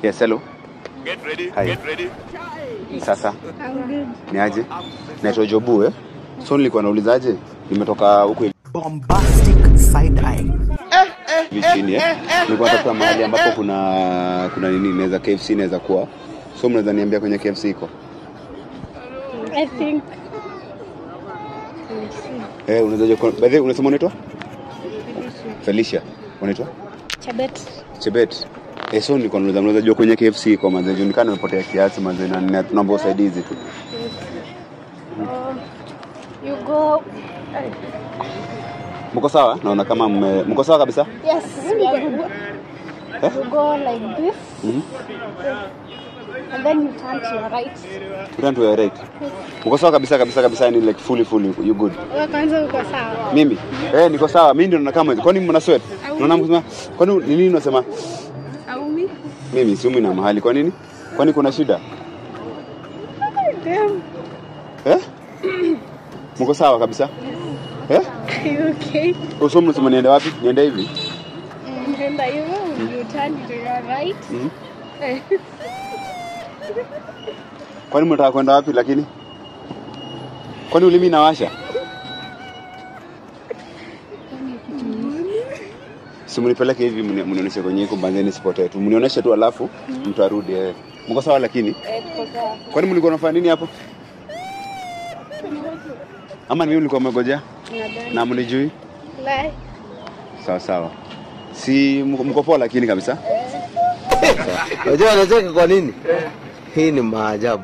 Yes, hello. Get ready, Hi. Get ready. Sasa I'm good. ni aje? Naitwa Jobu eh. So nilikuwa naulizaje? Nimetoka huku Bombastic side eye. hivi chini eh. Nilikuwa natafuta mahali ambapo kuna nini inaweza KFC inaweza kuwa. So mnaweza niambia kwenye KFC iko? I think. Eh, unaweza je? By the way, unasema unaitwa? Felicia. Unaitwa? Chabet. Chebet. Eh, so nilikuwa nauliza mnaweza jua kwenye KFC iko manze, juu nikaa nimepotea kiasi manze na naomba usaidizi tu. You go. Mko sawa? Naona kama mko sawa kabisa? Yes, we are good. Eh? You go like this. And then you turn to your right. Turn to your right. Mko sawa kabisa kabisa kabisa, yani like fully fully you good. Wewe kwanza uko sawa. Mimi? Eh, niko sawa. Mimi ndio naona kama kwani mna sweat? Naona mkisema kwani ni nini unasema? Aumi? Mimi siumi na mahali. Kwa nini? Kwani kuna shida? Damn. Eh? Mko sawa kabisa? Eh? Are you okay? Uso mnasema niende wapi? Niende hivi? Nenda hivyo, you turn to your right. Kwani mnataka kwenda wapi lakini? Kwani ulimi inawasha? Si mnipeleke hivi mnionyeshe kwenye iko banzeni nisipotee tu. Mnionyeshe tu alafu mtarudi eh. Mko sawa lakini? Eh, tuko sawa. Kwani mlikuwa mnafanya nini hapo? Ama ni mimi nilikuwa mmegojea? Nadhani. Na mnijui? Lai. Sawa sawa. Si mko poa lakini kabisa? Unajua anacheka kwa nini? Hii ni maajabu.